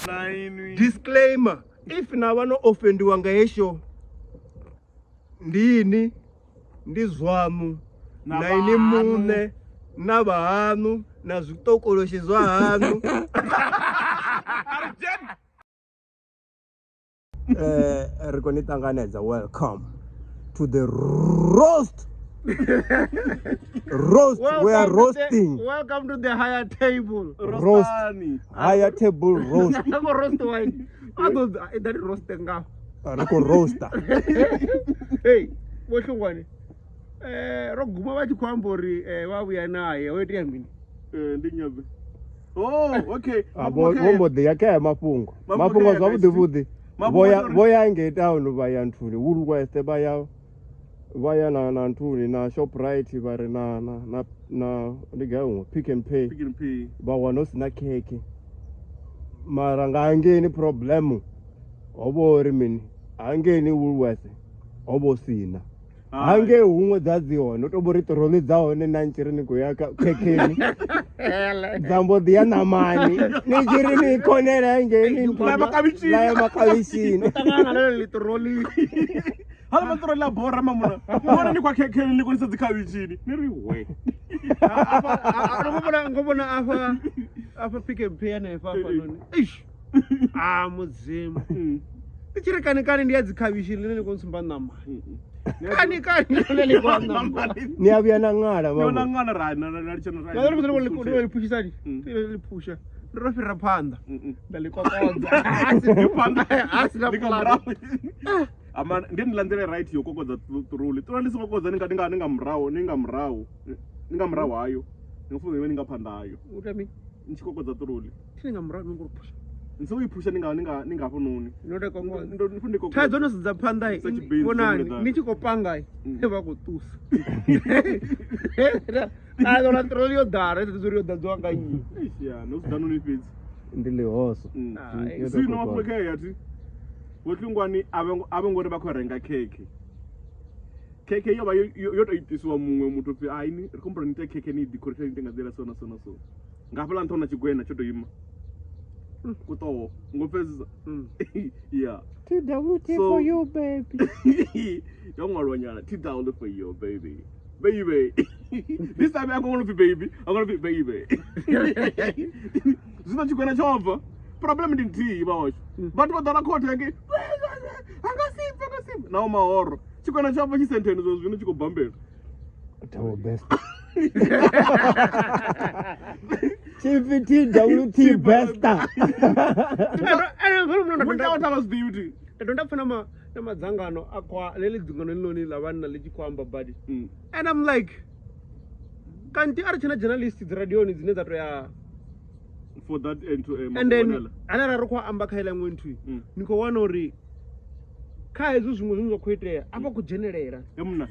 Na inwi. Disclaimer, if na vha no offendiwa nga he show, ndini ndi zwaṋu Na na ini vhahaṋu. muṋe na vhahaṋu na zwitokoloshi zwa haṋu. Ri khou ni ṱanganedza, welcome to the roast. Roast, we are roasting. Welcome to the higher table. Roast. Rostani. Higher table roast. Ako roast wine. A ḓo ḓa ni roast nga. Ri khou roaster. Hey, vho Hlungwane. Ro guma vha tshi khou amba uri vha vhuya naye ho itea mini? Ndi nyabe. Oh, okay. Ah, vho vho mbo ḓi ya kha ya mafhungo. Mafhungo Mafhungo kha ya zwavhuḓi guys. vhuḓi. Mafhungo Vho ya ndi uri- vho ya ngei town vha ya nthuni Woolworths, vha ya na nthuni na Shoprite, vha ri na ndi gai huṅwe Pick n Pay. Pick n Pay. Vha wana hu si na khekhe. Mara nga hangeini problem ho vha uri mini, hangeini Woolworths ho vha hu sina. Hangei huṅwe dza dzi hone, u to vhori ṱiroli dza hone na ntshi ri ni khou ya khekheni dza mbo ḓi ya ṋamani, ni tshi ri ni khonela hangeini La makavhitshini. La ya makavhitshini. Ṱangana na ḽeḽo ḽiṱiroli. Hala maṱiroli ḽa bora mamuna. Mona ni kwa khekheni ni konisa dzikhavhitshini. Ni ri we. Afha ngo vhona afha afha Pick n Pay hanefha hafha noni. Eish. Ah, mudzimu. Ndi tshi ri kani kani ndi ya dzikhavhishi ḽine ḽi khou nsumba ṋama. Kani kani ḽine ḽi khou ṋama. Ni a vhuya na ṅala Ni ona vhavho. ngana ra na na litsha na ra. Na ḽo ḽo ḽi phushisani. Ḽi phusha. Ndo ro fhira phanḓa. Nda ḽi kokodza. Phanḓa. A si na Ndi nga pulane. murahu. Ama ndi nḓila nḓila right yo kokodza ṱuruli. Ṱuruli songo kokodza ni nga ni nga ni nga murahu, ni nga murahu. Ni nga murahu hayo. Ni nga funza ni nga phanḓa hayo. U ita mini? Ni tshi kokodza ṱuruli. Thi nga murahu ni ngo phusha. Ni songo i phusha ni nga ni nga ni nga hafhanoni. No tou kokodza. Ndo ndo ndi kokodza. Thaidzo no sedza phanḓa Sa tshibinzi vhonani tsha ni tshi khou panga vha khou ṱusa. A ḓo na ṱiroli yo ḓala, i ḓo uri yo ḓadziwa nga nnyi. Eish ya, no zwi noni fhedzi. Ndi ḽihoso. Hai. Yo tou Zwino mafhungo kokodza. khe ya thi. Vho Hlungwani a vho a vho ngori vha khou renga khekhe. Khekhe yo vha yo yo tou itisiwa muṅwe muthu pfi ai ni ri khou humbula ni ite khekhe ni i decorate ni ite nga nḓila so na so na so. Nga hafhaḽa nṱha hu na tshigwena tsho tou ima. Ku ṱoho ngo pfesesa. Yeah. TWT So- for you baby. Yo ṅwaliwa nyana TW for you baby. Baby. This time I'm gonna be baby. I'm gonna be baby. Zwino tshigwena tsho bva. Problem ndi nthihi vha washu. Vhathu vha ḓala khothe ngei. Anga si bve, anga si bve. Naho mahoro. Tshigwena tsho bva tshi sentheni zwo zwino tshi khou bambela. Double best. Tshipfi TWT besta. Vhunzhi ha vhathu a vha zwi ḓivhi uthi. Ndo nda pfa na ma na madzangano a kwa ḽeḽi dzangano ḽinoni ḽa vhanna ḽi tshi khou amba badi. And I'm like, kanti a ri tshena journalist dzi radioni dzine dza to ya For that and to and then ane ra ri khou amba kha iḽa iṅwe nthu, ni khou wana uri kha hezwi zwiṅwe zwine zwa khou itea a vha khou dzhenelela. E munna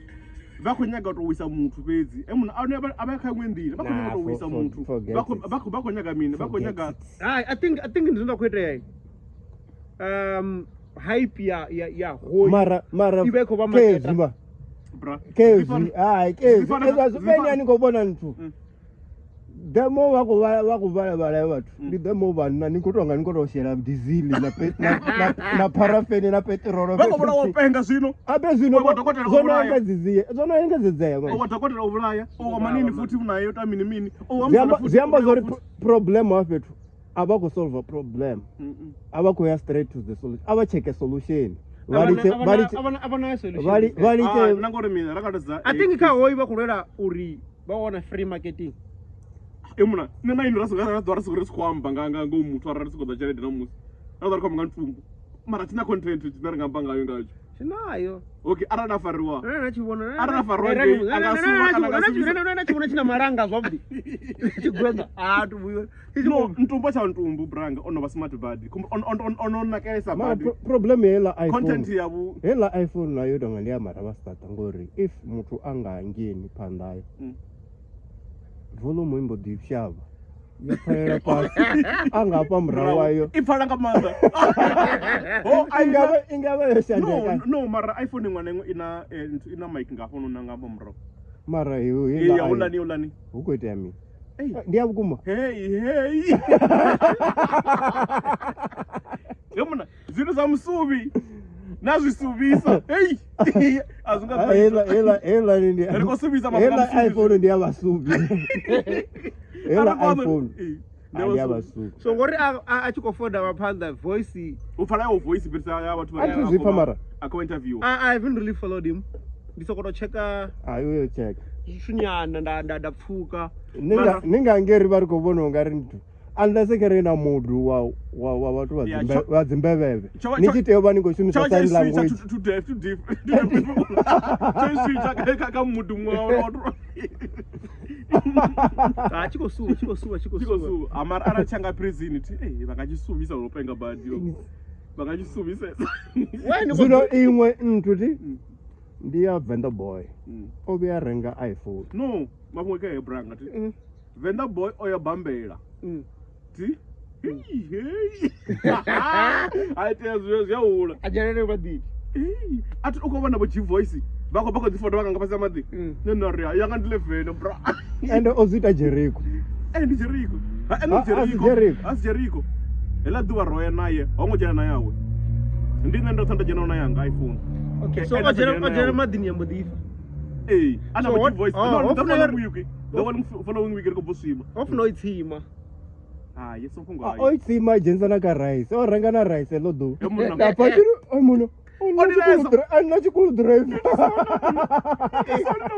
vha khou nyaga u tou wisa muthu fhedzi. E munna a vha kha iṅwe nḓila vha khou nyaga u tou wisa muthu. Forget it. Vha khou nyaga mini? Vha khou Forget nyaga it. Hai, I think ndi zwine zwa khou itea. Hype ya hoyu Mara mara i vha i khou vha kezwi maketa. ma bra. kezwi hai kezwi Zwi fana- ezwa zwi zwi fana- ni khou vhona nthu. The more vha khou vhala vha khou vhala vhala vhathu ndi the more vhanna ni khou tonga ni khou tou shela dizili na na pharafeni na peṱirolo. Vha khou vhona wo penga zwino. Abe zwino Wa dokotela o zwo no vhulaya. engedzedzea, zwo no engedzedzea O manje. wa dokotela o vhulaya. O wa manini futhi naye o ta mini mini. O wa Zwi musanda amba futhi. zwi amba o vhulaya zwori futhi. problem wa fhethu a vha khou solve problem. A vha khou ya straight to the solution. A vha cheke solution. Vha litshe vha litshe a vha na solution. vha litshe Ah, na ngori mina ra ka tou I think kha hoyu vha khou lwela uri vha wana free marketing. E muna nṋe na inwi ra sokou ra ḓo ra sokou ri si khou amba nga nga muthu arali ri si khou ḓa tshelede na musi. Ra ḓo ri khou amba nga ntumbu. Mara thina content tshine ri nga amba ngayo ngatsho. Tshinayo. Okay, arali a fariwa. Na tshi vhona. Arali a fariwa ngei, a nga suwa kana a nga suvhisa. Na tshi vhona tshi na malanga zwavhuḓi. Tshigwena. Ah, tu No, ntumbu tsha ntumbu branga ono vha smart badi. Ono nakelesa Mara badi. Problem heiḽa Content iPhone. ya vhu Heiḽa iPhone nayo tonga ndi ya mara vha start ngori if muthu a nga ngeni phanḓa ayo volume i mbo ḓi shavha ya pfalela fhasi a nga hafha murahu wayo i pfala nga maanḓa. Ho i nga vha i nga vha yo No, shandeka. no, mara iPhone iṅwe na iṅwe ina ina mic nga hafho na nga hafha murahu. Mara Ee, heiḽa ya ulani ulani. hu khou itea mini? Ndi ya vhukuma. Hey hey. He muna zwithu zwa musuvhi na zwi suvhisa. Hey. A zwi nga Ah, heiḽa heiḽa heiḽa ndi Ri khou suvhisa mafhungo a heiḽa musuvi. iPhone ndi ya vhasuvi. Heiḽa A ri khou amba- iPhone Eh, ah, ndi ya vhasuvi. So ngori a tshi khou foda vha phanḓa voice. U pfala ya voice fhirisa ya vhathu A thi zwi pfa mara. a khou interview. I haven't really followed him. Ndi soko to checka Hai uyo check. zwithunyana nda pfuka. Ni nga ngeri vha ri khou vhona ungari nthu unless khe ri na mudu wa vhathu vha Yeah, vha dzimbevhevhe ni tshi tea u vha ni khou shumisa Tsho sign tsha language. to deaf to deaf. Tsho switcha kha mudu muṅwe wa vhathu. Ah, tshi khou suwa, tshi khou suwa, tshi khou Tshi khou suwa. suvha. Ah, mara arali tshanga prison thi eh vha nga tshi suvhisa lwo penga badi. Vha nga tshi suvhisesa. Why ni khou Zwino iṅwe nthu thi ndi ya Venḓa boy Mm. o vhuya a renga iPhone. No, mafhungo kha Hebranga thi. Venḓa boy o ya bambela. Thi. Hei, hei. A itea zwi a hula. A dzhenelele maḓini. Hei, a thi u khou vhona vho G voice vha khou ḓi foto vha nga fhasi ha maḓi. Nṋe nda ri yanga ndi 11 bra. Ende o zwi ita Jericho. Eh ndi Jericho. Ha ene Ah, a si Jericho. Jericho. A si Jericho. Hela ḓuvha roya naye, ho ngo dzhena na yawe. Ndi nṋe ndo tsa nda dzhena na yanga iPhone. Okay, so Ene o a sa dzhena dzhena o na dzhena yawe. maḓini ya mbo ḓi fa. Ee, ana So vho what- G voice. oh, No, ho the funa following uri- week. The following week ri khou bvo swima. Ho funa o i tsima. Ah, yes mafhungo Ah, ayo. o i tsima a dzhenisa na kha rice o renga na rice heḽo ḓuvha. He munna. Nda pfa tshi ri, "Oi muno, O ndilesa. a nna tshikulu driver."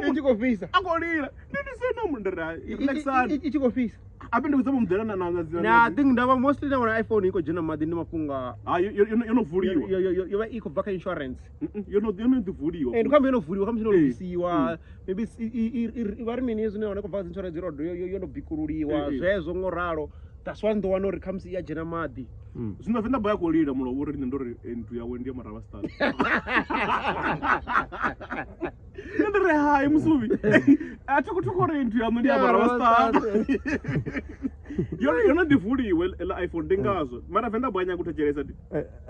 I tshi khou fhisa. A khou lila. Ndi ndi sena munna ndi ri hai, relaxani. I tshi khou fhisa. Ape ndi vhudza muḓela na na na Na I think ndavha mostly na wana iPhone i khou dzhena maḓini ndi mafhungo a Ah, yo no vuliwa. yo vha i khou bva kha insurance. Yo no ḓi vuliwa. Eh, ndi khou amba yo no vuliwa khamusi yo no Eh. lugisiwa maybe vha ri mini hezwi zwine ya wana i khou bva kha dzi insurance yo no bikululiwa Eh, eh. zwezwo ngo ralo. That's why ndi wana uri khamusi i a dzhena maḓi. Zwino Venḓa boy a khou lila mulovha uri nṋe ndo ri nthu yawe ndi ya Maravhastani. Nṋe ndi ri hai musuvhi. A thi khou ri nthu yaṋu ndi ya Maravhastani. Yo no ḓi vuliwa heḽa iPhone ndi ngazwo. Mara Venḓa boy a nyaga u thetshelesa ndi.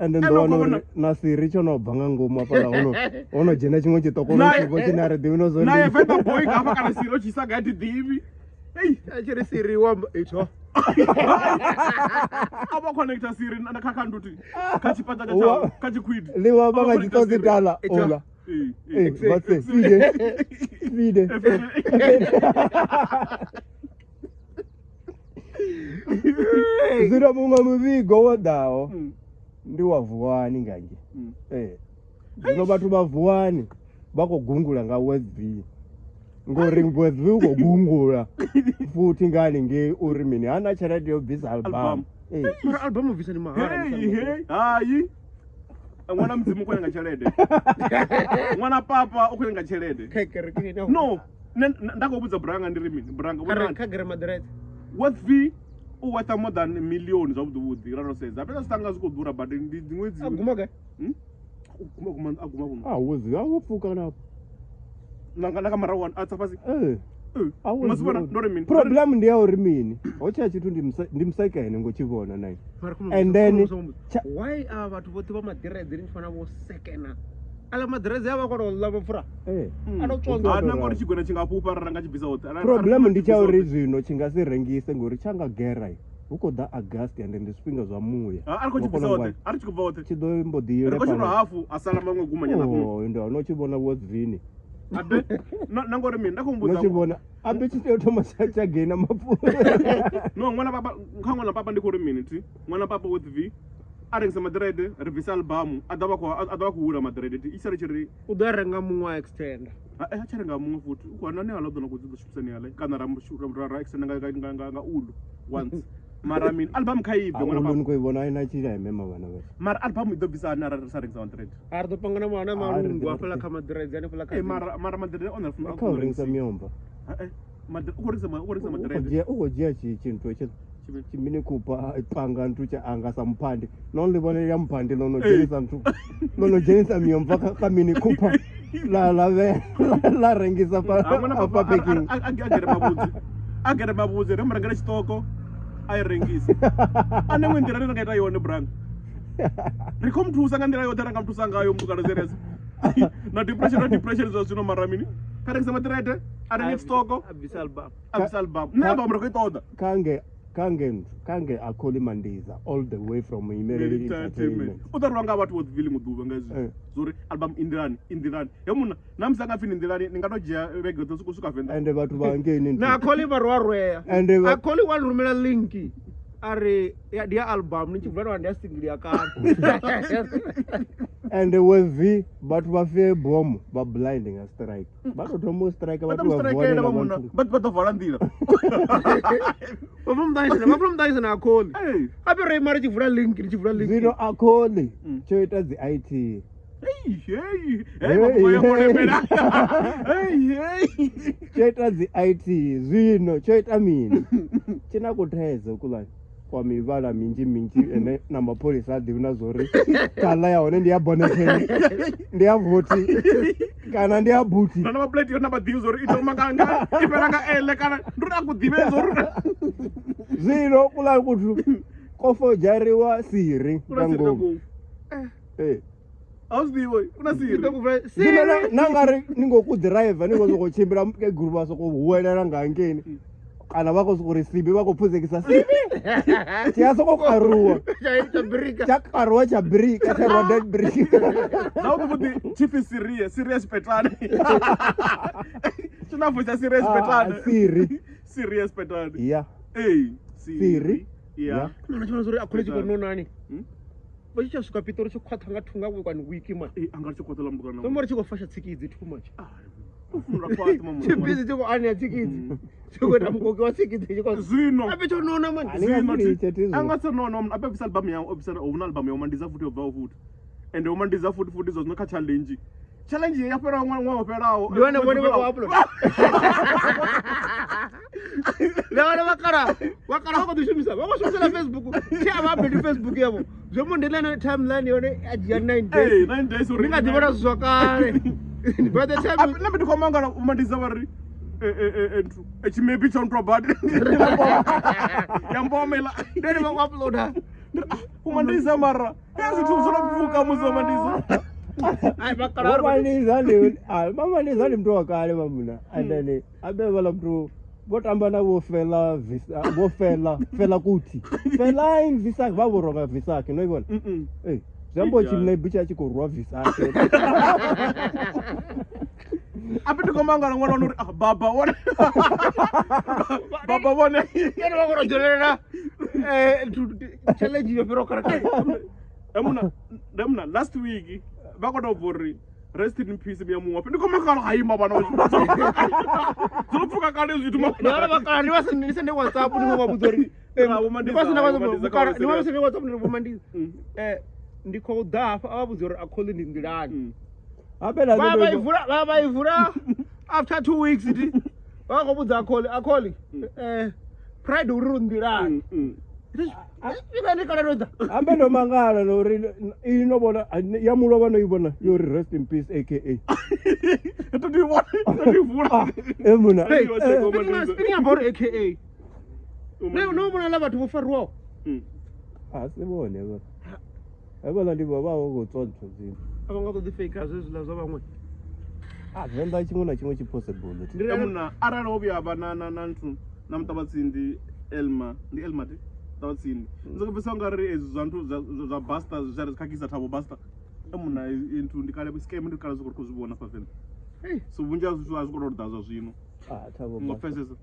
Ende Ende ndo wana u khou uri vhona- na siri tsho no bva nga ngomu hafhaḽa hono dzhena tshiṅwe tshiṱokolo Naye- tshivho tshine a ri ḓivhi no zwo Naye ndi Venḓa boy nga hafha kana siri o tshi isa gai thi ḓivhi. Ei. A tshi ri Siri wa amba itsho. A vha connecta siri na kha nduti kha tshipata tsha Wa- kha tshikhwidi. ḽi wa vha nga tshiṱosi tala Itsho. ola. Eh, eh. Eh, vha tse fide fide. Zwino muṅwe muvhigo wo ḓaho ndi wa Vuwani ngange. Ee. Zwino vhathu vha Vuwani vha khou gungula nga West B. Ngori West B u khou gungula futhi nga haningei uri mini hana tshelede yo bvisa album. Album. Ee. Mara album u bvisa ndi mahala. Hey, hey, hayi. Ṅwana mudzimu u khou nyanga tshelede. Ṅwana papa u khou nyanga tshelede. Kha kereke ine. No, nṋe nda khou vhudza Branga ndi ri mini? Branga Kha vhonani. kha gere maḓirete. Worth V u worth more than million zwavhuḓi vhuḓi ra ro sedza. Fhedza zwi tanga zwi khou ḓura but ndi dziṅwe A guma gai? Hmm? U guma guma a guma kuno. Ah, West B a wo pfuka na. Na nga murahu a tsa fhasi. Ee. Eh, A West Masivhona B o- ndo ri mini? Problem ndi ya uri mini? Ho tsha tshithu ndi musekene ngo tshi vhona nai. Mara khou And then why a vhathu vhoṱhe vha maḓirede ni tshi fana vho sekena. Aḽa maḓirede a vha kona u ḽa mapfura. Eh. A no tswonzwa. Ha na ngori tshigwena tshi nga fhufha ra nga tshi bvisa hoṱhe. Problem ndi tsha uri zwino tshi nga si rengise ngori tsha nga gera hu khou ḓa August and ndi zwifhinga zwa muya. A ri khou tshi bvisa hoṱhe. A ri tshi khou bva hoṱhe. Tshi ḓo mbo ḓi Ri khou tshi rwa hafu a sala maṅwe guma nyana kuno. Oh, ndo no tshi vhona West V. Abe na ngori mini nda khou No mbudza. tshi vhona abe tshi tea u thoma tsha gaina mapfura. No ṅwana papa kha ṅwana papa ndi khou ri mini thi. Ṅwana papa Worth V a rengisa maḓirede ri bvisa album a ḓo vha khou a ḓo vha khou hula maḓirede thi. I sale tshi ri U ḓo renga muṅwe a extender. a tsha renga muṅwe futhi u khou wana ni hala ḓo na khou ḓo shumisa ni hala kana ra extend nga ulu once. Mara mini album kha i bve ṅwana Ulu papa. ni khou i vhona a ina tshileme ma vhana vhashu. Mara album i ḓo bvisa hani arali ri sa rengisa maḓirede? A ri ḓo panga na mwana A ri malungu ḓi- hafhaḽa kha maḓirede hanefhaḽa kha. Eh mara maḓirede one ri Kha u rengisa miomva. Eh u khou rengisa u khou rengisa U khou maḓirede. dzhia u khou dzhia tshi tshinthu hetshi tshi mini cooper a panga nthu tsha anga sa muphandi no ḽi vhona ya muphandi ḽo no dzhenisa nthu ḽo no dzhenisa miomva kha mini cooper la la vhe la rengisa pa Ha ṅwana pa papa packing. a gere mavhudzi. A gere mavhudzi ri mu rengele tshiṱoko a i rengise. A na iṅwe nḓila ine ra nga ita yone brang. Ri khou mu thusa nga nḓila yoṱhe ra nga mu thusa ngayo muthu kana serious. Na depression na depression zwa zwino mara mini. Kha rengise maṱirete, a renge tshitoko, A bvisa album. a bvisa album. Nṋe album ri khou i ṱoḓa. Kange kange kange akholi mandiza all the way from Imeleli Entertainment. U ḓo rwa nga vhathu vho ḓivhi ḽiṅwe ḓuvha nga hezwi. Eh. Zwo uri album i nḓilani, i nḓilani. He munna, na musi a nga pfi ni nḓilani, ni nga to dzhia vhege yoṱhe u swika Venḓa. Ende vhathu vha hangeini Na Akholi vha rwa rwea. Ende vha- Akholi wa rumela link a ri ya ndi ya album ni tshi vula ndi ya single ya kale. ende wevi vhathu vha fie bomo vha blind nga strike. Vha to thoma u strike Vha ḓo vhathu mu vha strikela vone vha munna, vha ḓo vala nḓila. Vha funa muṱanganyisa vha funa muṱanganyisa na Akholi. Hey. A fhira ima ri tshi vula link ri tshi vula link. Zwino akholi Mm. tsho ita dzi IT. Hey, hey, hey, Hey, mafhungo ya hey. kolemela. Hey, hey. Tsho ita dzi IT zwino tsho ita mini? Tshi na kuthedzo kuḽani kwa mivhala minzhi minzhi ene na mapholisa a ḓivhi na zwori khaḽa ya hone ndi ya bonetheni ndi ya vothi kana ndi ya buthi. Na na plate yo na vha ḓivhi zwo uri i thoma nga nga i fhela nga L kana ndi uri a ku ḓivhe zwo uri Zwino kuḽa kuthu ko fodzhariwa siri kuna nga siri nga ngomu. ngomu. Eh. A u zwi ḓivhi kuna siri. Ndi ḓo ku vula Zwino Siri. na nga ri ni ngo ku ḓiraiva ni ngo sokou tshimbila mukegulu vha sokou huwelela nga hangeini kana vha khou sokou ri sibi vha khou phuzekisa sibi tshi a sokou karuwa Tsha birika. tsha karuwa tsha birika tsha rwa dead birika. Zwavhuḓi vhuḓi tshi pfi Sirie, Sirie Sipetane. Tshi na voice ya Sirie Sipetane. Ah, Siri. Sirie Sipetane. Ya Ee, Siri. Ya. Ya. Nna tshi vhona zwo uri Akholi tshi khou nonani. Hmm? Vha tshi tsha swika Pitori tsho khwaṱha nga thunga kwani wiki man. Eh, anga tshi khwaṱhela mukana. Zwi amba uri tshi khou fasha tsikidzi too much. U funula khwaṱha mama. Tshi busy tshi khou anea tsikidzi. Tshi khou ita mukoki wa tsikidzi tshi khou Zwino Ape tsho nona man. Ani nga Zwino si litshe thi a nga se nona a bvisa album yawe o bvisa hu na album ya Mandiza futhi yo bvaho futhi. Ende u Mandiza futhi futhi zwa zwino kha challenge. Challenge ya fhelaho ṅwaha ṅwaha wo fhelaho. Ndi vhone vhone vha khou upload. Le vhone vha kala vha kala vha khou ḓi shumisa vha khou shumisa na Facebook. Tshi a vha update Facebook yavho. Zwo mu ndi ḽa timeline yone a dzhia 9 days. Ee, 9 days uri Ni nga ḓi vhona zwithu zwa kale. By the time Nṋe ndi khou mangala u Mandiza vha ri nthu tshimebi tsho ntwa badi. Ya mbomela. ndi vhone vha khou uploada. U Mandiza mara hezwi zwithu zwo no pfuka musi wa Mandiza. Ai vha kala Vho Mandiza ndi ah, vha Mandiza ndi muthu wa kale vha muna and then abe vhala muthu vho tamba na vho fela visa vho fela fela kuti felain visa vha vho rwa nga visakhe no i vhona Mm. Eh, zwi amba Ijalo. tshinebi tsha tshi khou rwa visakhe Ape ndi khou mangala ṅwana uri ah, baba vhone. Baba vhone. Yone vha khou tou dzhenelela challenge yo fhiraho kale kale. Emuna, ndemuna last week vha khou tou bva uri rest in peace miya muṅwe ndi khou mangala ha ima vhana zwo no pfuka kale zwithu Ndi vhone vha kala ndi vha sende ndi sende WhatsApp ndi vha vhudza uri Ra, Vho Mandiza, ndi vha sende Vho Mandiza kha ndi vha sende WhatsApp ndi Vho Mandiza. Mm. Ndi khou ḓa hafha a vha vhudza uri Akholi ndi nḓilani. habe na Vha vha i vula vha vha i vula after 2 weeks ndi vha khou vhudza Akholi Akholi pride uri ri nḓilani. Ivha ndi kale ro ḓa. hambe ndo mangala no uri i no vhona ya mulovha no i vhona yo ri rest in peace aka to ndi vhona to ndi vula e muna Hey, eh, Vho Mandiza. Speaking about AKA. Ne no vhona la vhathu vho farwaho. a si vhone vha hevhaḽa ndi vha vha vha khou tswa zwino A vha nga ṱoḓi fake zwezwiḽa zwa vhaṅwe. a venḓa tshiṅwe na tshiṅwe tshi possible Ndi ri Emuna arali ho vhuya vha na na na nthu na muṱavhatsindi Elma ndi Elma ti muṱavhatsindi ndi soko pfesa ungari ezwi zwa nthu zwa buster zwa ri khakhisa Thabo Buster emuna nthu ndi kale scam ndi kale zwi khou zwi vhona fha Venḓa Hey. so vhunzhi ha zwithu a zwi khou tou ḓa zwa zwino ah Thabo ngo Buster. pfesesa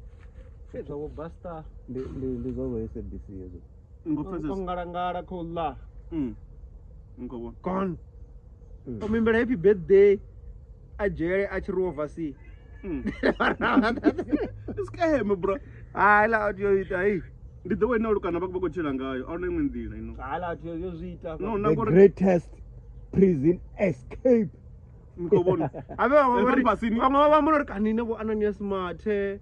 Zwa vho Buster. ndi ndi ndi zwa vho SABC hezwo ngo O pfesesa ngalangala khou ḽa. Ngo vhona Gone. Mm. O muimbela happy birthday a dzhele a tshi ri oversea. Ndi scam bro Hai la audio yo ita hei. ndi ḓo ine kana vha khou tshila ngayo a huna iṅwe nḓila ino Hai la audio yo zwi ita. no na the ngori greatest prison escape ni khou vhona Habe vhaṅwe vha ri Fhasini. vhaṅwe vha amba uri kani na vho Ananias Mathe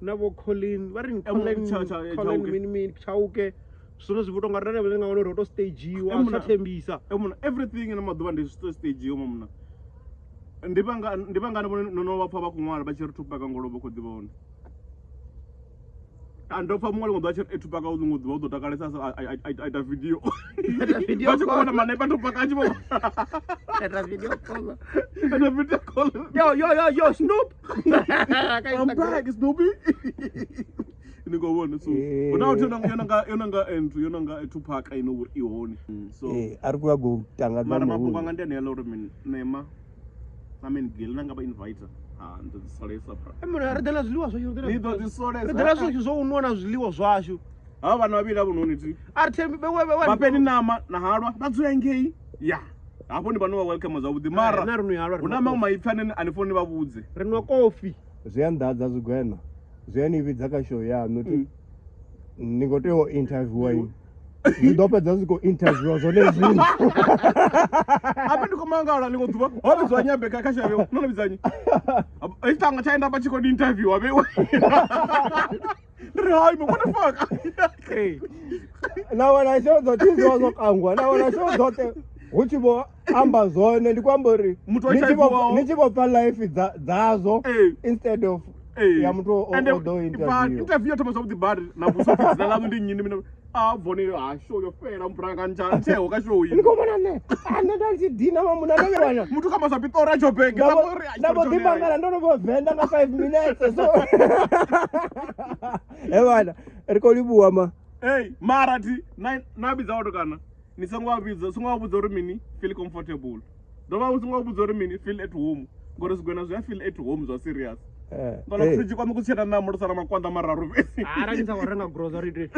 na vho Colin vha ri ni Colin Colin Chauke. mini mini Chauke zwone zwi vho tonga rine vhone nga wana uri ho to stagewa Emuna. tsha thembisa. Emuna everything na maḓuvha ndi zwi stage yo muna ndi vhanga ndi vhangani vhone no no vha pfa vha khou ṅwala vha tshi ri Tupac ngolo vha khou ḓivha hone. A ndo pfa muṅwe ḽiṅwe ḓuvha a tshi ri Tupac u ḽiṅwe ḓuvha u ḓo takalesa so a ita video. Ita video Vha tshi khou call. vhona manepa Tupac a tshi vho Ita video call. ita video call. Yo yo yo yo Snoop. Ka I'm Instagram. back, Snoopy. Ni khou vhona so Eh. hu na vhathu yo nanga yo nanga enthu yo nanga Tupac ino uri i hone. So Eh, a ri khou nyaga u tangadza mara mafhungo muhulu anga ndi aneaḽa uri min nema na min gil nanga vha invite. Ha ndo ḓi solesa bra. Eh, mona, ri ḓela zwiḽiwa zwashu ri Ni ḓela ḓo ḓi solesa. ri ḓela zwashu zwo u nwa na zwiḽiwa zwashu Havha vhana vhavhili havhononi thi. a ri thembi vhe vhe Vha fheni ṋama na halwa vha dzule ngei. Ya. Hafho ndi vhano vha welcome zwavhuḓi mara na ri nwi halwa ri hu na nwa maṅwe maipfi ane a ni funi vha vhudze. kofi. Ri nwa kofi zwi a nḓadza zwigwena zwi a ni vhidza kha show yaṋu ti ni khou tea u interviewa ini zwi ḓo fhedza zwi khou interviewa zwone zwino Ape ndi khou mangala ḽiṅwe ḓuvha ho vhidzwa nyambe kha shavhe no no vhidzanyi. Hetshi tanga tsha enda vha tshi khou ni interviewa vhe. Ndi ri hai what the fuck. Ee. na wana show dzoṱhe zwi vha zwo kangwa na wana show dzoṱhe hu tshi vho amba zwone ndi khou amba uri Muthu o ni tshi vho- tshaivhiwaho. ni tshi vho pfa life dzazwo Ee. instead of Ee. ya muthu o Ende o ḓo interview interview yo thoma zwavhuḓi badi na vhudzwa upfi dzina ḽaṋu ndi nnyi ndi mini. A vhone ha show yo fhela mbranga ntsha ntsheo kha show ni iyi. khou vhona nṋe a nṋe nda ndi tshi dina mamuna ndo vhe wana Muthu kha masa Pitori a Joburg nda vho ḓi mangala ndo no vho venḓa nga 5 minutes so he vhana ri khou livhuwa ma Hey, mara thi na na vhidza vhathu kana ni songo vha vhidza songo vha vhudza uri mini feel comfortable. Dovha vha songo vha vhudza uri mini feel at home ngori zwigwena zwi a feel at home zwa serious. Eh, Ngona eh, fridge kwaṋu ku tshena ṋama ndo sala makwanda mararu fhedzi. Arali ni sa khou renga grocery ri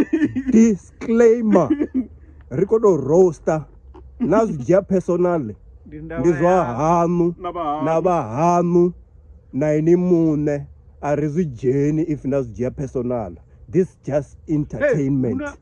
disclaimer ri khou tou roaster na zwi dzhia personal ndi ndavha ndi zwa ya- haṋu Na vha haṋu. na vha haṋu na ini muṋe a ri zwi dzheni if na zwi dzhia personal this just Hey, entertainment huna-